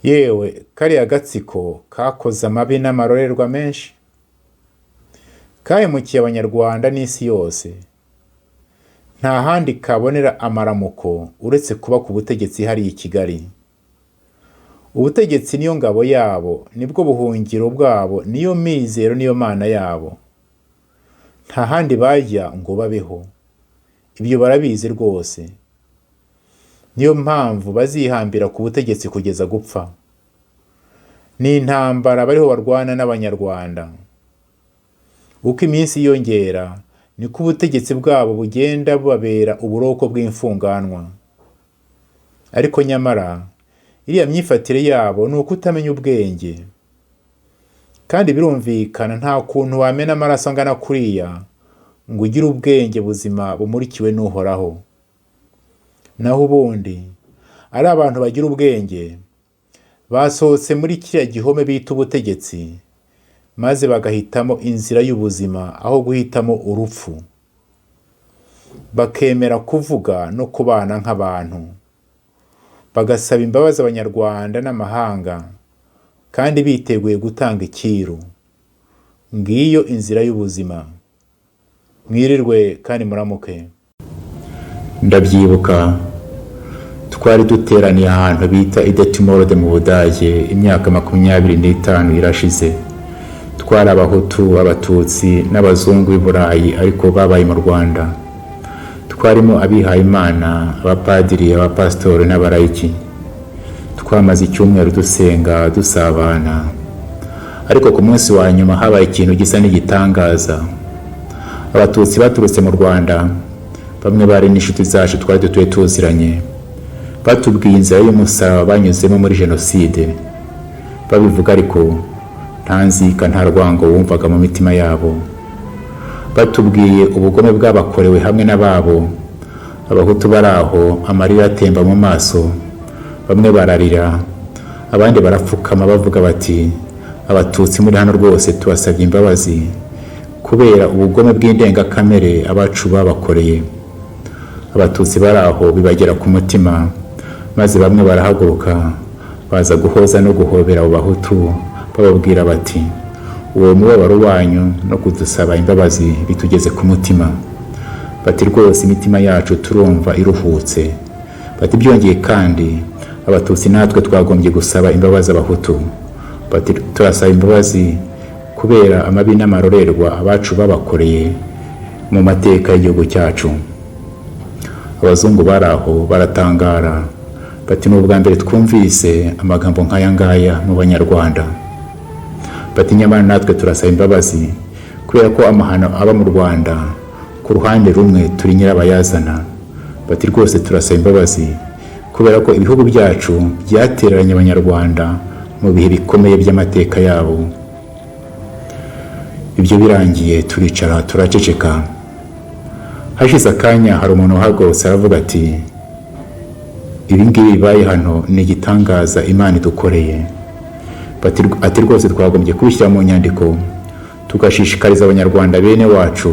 Yewe, kariya gatsiko kakoze amabi n'amarorerwa menshi, kahemukiye Abanyarwanda n'isi yose. Nta handi kabonera amaramuko uretse kuba ku butegetsi hariya i Kigali. Ubutegetsi niyo ngabo yabo, nibwo buhungiro bwabo, niyo mizero, niyo mana yabo. Nta handi bajya ngo babeho, ibyo barabizi rwose. Niyo mpamvu bazihambira ku butegetsi kugeza gupfa. Ni intambara bariho barwana n'Abanyarwanda. Uko iminsi yiyongera niko ubutegetsi bwabo bugenda bubabera uburoko bw'imfunganwa. Ariko nyamara iriya myifatire yabo ni ukutamenya ubwenge, kandi birumvikana, nta kuntu wamena amaraso angana kuriya ngo ugire ubwenge buzima bumurikiwe n'Uhoraho. Naho ubundi ari abantu bagira ubwenge basohotse muri kiriya gihome bita ubutegetsi, maze bagahitamo inzira y'ubuzima aho guhitamo urupfu, bakemera kuvuga no kubana nk'abantu, bagasaba imbabazi Abanyarwanda n'amahanga, kandi biteguye gutanga icyiru. Ngiyo inzira y'ubuzima. Mwirirwe kandi muramuke. Ndabyibuka twari duteraniye ahantu bita i Detmold mu Budage, imyaka 25 irashize. Twari Abahutu, Abatutsi n'abazungu b'i Burayi ariko babaye mu Rwanda. Twarimo abihayimana, abapadiri, abapasitori n'abarayiki. Twamaze icyumweru dusenga, dusabana, ariko ku munsi wa nyuma habaye ikintu gisa n'igitangaza. Abatutsi baturutse mu Rwanda, bamwe bari n'inshuti zacu twari dutuye tuziranye, batubwiye inzira y'umusaraba banyuzemo muri jenoside. Babivuga ariko nta nzika, nta rwango wumvaga mu mitima yabo. Batubwiye ubugome bwabakorewe hamwe n'ababo. Abahutu bari aho, amarira atemba mu maso, bamwe bararira, abandi barapfukama, bavuga bati: "Abatutsi muri hano rwose tubasabye imbabazi kubera ubugome bw'indengakamere abacu babakoreye." Abatutsi bari aho bibagera ku mutima, maze bamwe barahaguruka baza guhoza no guhobera abo Bahutu, bababwira bati: "Uwo mubabaro wanyu no kudusaba imbabazi bitugeze ku mutima." Bati: "Rwose imitima yacu turumva iruhutse." Bati: "Byongeye kandi, Abatutsi natwe twagombye gusaba imbabazi Abahutu." Bati: "Turasaba imbabazi kubera amabi n'amarorerwa abacu babakoreye mu mateka y'igihugu cyacu." Abazungu bari aho baratangara, bati: "Ni ubwa mbere twumvise amagambo nk'aya ngaya mu Banyarwanda." Bati: "Nyamara natwe turasaba imbabazi kubera ko amahano aba mu Rwanda, ku ruhande rumwe turi nyirabayazana." Bati: "Rwose turasaba imbabazi kubera ko ibihugu byacu byatereranye Abanyarwanda mu bihe bikomeye by'amateka yabo." Ibyo birangiye turicara, turaceceka. Hashize akanya hari umuntu uhagurutse aravuga ati: "Ibi ngibi bibaye hano ni igitangaza Imana idukoreye." Ati: "Rwose twagombye kubishyira mu nyandiko, tugashishikariza Abanyarwanda bene wacu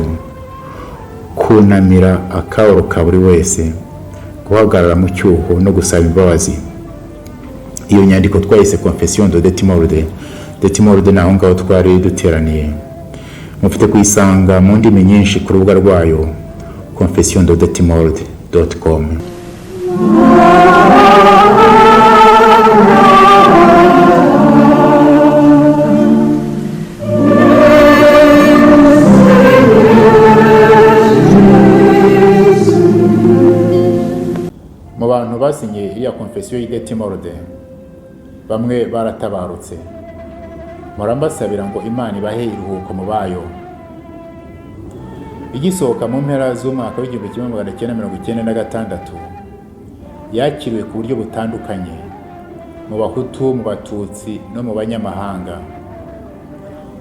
kunamira akababaro ka buri wese, guhagarara mu cyuho no gusaba imbabazi." Iyo nyandiko twayise Confession de Detmold. Detmold ni aho ngaho twari duteraniye. Mufite kuyisanga mu ndimi nyinshi ku rubuga rwayo confessiondedetmold.com. Mu bantu basinye iriya Confession y'i Detmold, bamwe baratabarutse. Mpora mbasabira ngo Imana ibahe iruhuko mu bayo. Igisohoka mu mpera z'umwaka w'1996, yakiriwe ku buryo butandukanye mu Bahutu, mu Batutsi no mu banyamahanga.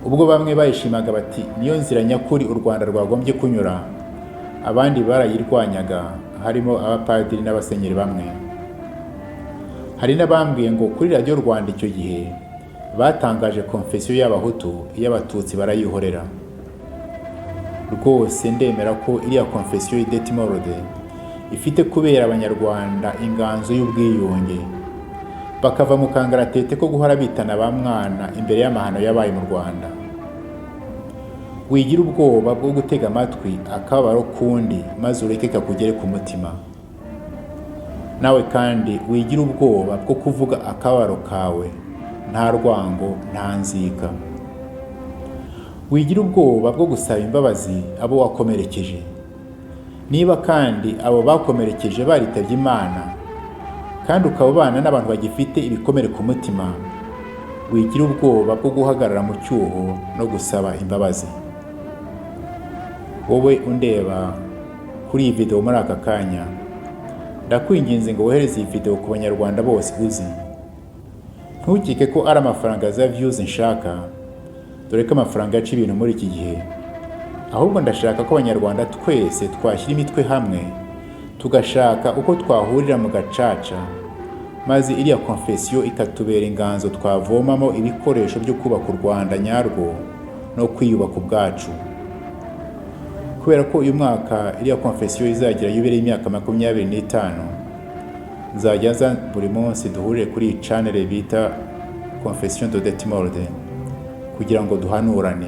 Ubwo bamwe bayishimaga bati: "Niyo nzira nyakuri u Rwanda rwagombye kunyura", abandi barayirwanyaga, harimo abapadiri n'abasenyeri bamwe. Hari n'abambwiye ngo kuri Radiyo Rwanda icyo gihe batangaje Confession y'Abahutu, iy'Abatutsi barayihorera. Rwose ndemera ko iriya Confession y'i Detmold ifite kubera Abanyarwanda inganzo y'ubwiyunge. Bakava mu kangaratete ko guhora bitana ba mwana imbere y'amahano yabaye mu Rwanda. Wigira ubwoba bwo gutega amatwi akababaro k'undi, maze ureke kakugere ku mutima. Nawe kandi wigira ubwoba bwo kuvuga akababaro kawe, nta rwango, nta nzika. Wigira ubwoba bwo gusaba imbabazi abo wakomerekeje. Niba kandi abo bakomerekeje baritabye Imana, kandi ukaba ubana n'abantu bagifite ibikomere ku mutima, wigira ubwoba bwo guhagarara mu cyuho no gusaba imbabazi. Wowe undeba kuri iyi video muri aka kanya, ndakwinginze ngo wohereze iyi video ku Banyarwanda bose uzi. Ntukeke ko ari amafaranga za views nshaka, dore ko amafaranga aca ibintu muri iki gihe. Ahubwo ndashaka ko Abanyarwanda twese twashyira imitwe hamwe, tugashaka uko twahurira mu gacaca, maze iriya confession ikatubera inganzo twavomamo ibikoresho byo kubaka u Rwanda nyarwo no kwiyubaka ubwacu. Kubera ko uyu mwaka iriya confession izagira yubile y'imyaka 25, nzajya nza buri munsi duhurire kuri iyi channel bita Confession de Detmold kugira ngo duhanurane.